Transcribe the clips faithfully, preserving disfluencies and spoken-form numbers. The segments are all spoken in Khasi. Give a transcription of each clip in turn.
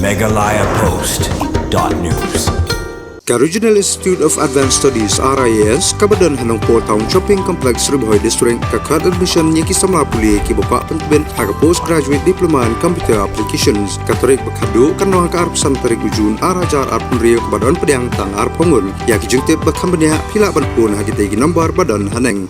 Meghalaya Post dot news. Ka Regional Institute of Advanced Studies, R I A S, kaba don ha Nongpoh Town Shopping Complex, Ri Bhoi District, ka khot admission ïa ki samla pule kiba kwah pyntbit ha ka Postgraduate Diploma in Computer Applications. Ka tarik ba khatduh kan long ha ka arphew san tarik u Jun ar hajar arphew hynriew, kaba don pdiang tang arphew ngut. Ïa ki jingtip ba kham bniah phi lah ban phone ha kitei ki number ba don haneng.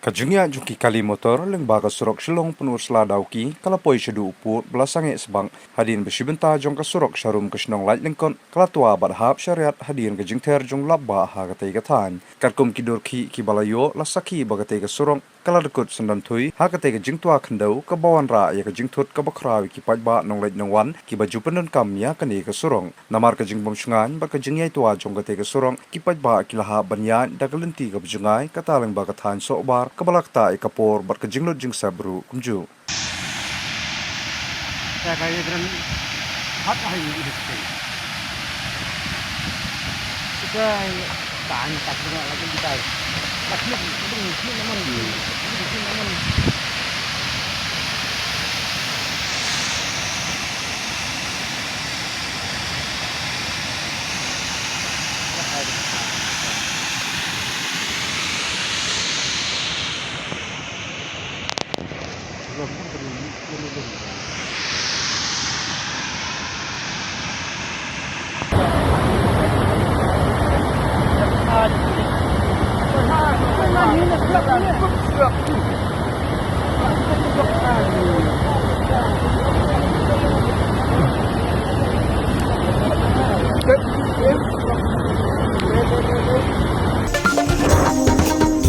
Ka jingïaid jong ki kali motor lyngba ka surok Shillong Pynursla Dawki ka la poi shaduh u pud ba la sangeh sbak hadien ba shi bynta jong ka surok sharum ka shnong Laitlyngkot ka la twa bad hap sha riat hadien ka jingther jong u lapbah ha katei ka thaiñ. Katkum ki dur khih kiba la ïoh, la sakhi ba katei ka surok ka la dkut syndonthoi ha katei ka jingtwa khyndew, kaba wanrah ïa ka jingthut kaba khraw ïa ki paidbah nongleit nongwan kiba ju pyndonkam ïa kane ka surok. Namar ka jingbym shngaiñ bad ka jingïaitwa jong katei ka surok, ki paidbah ki la hap ban ïaid da ka lynti kaba jngai, kata lyngba ka thaiñ Sohbar kaba la ktah ïa ka por bad ka jinglut jingsep ruh kumjuh.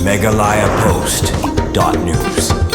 Meghalaya Post dot news.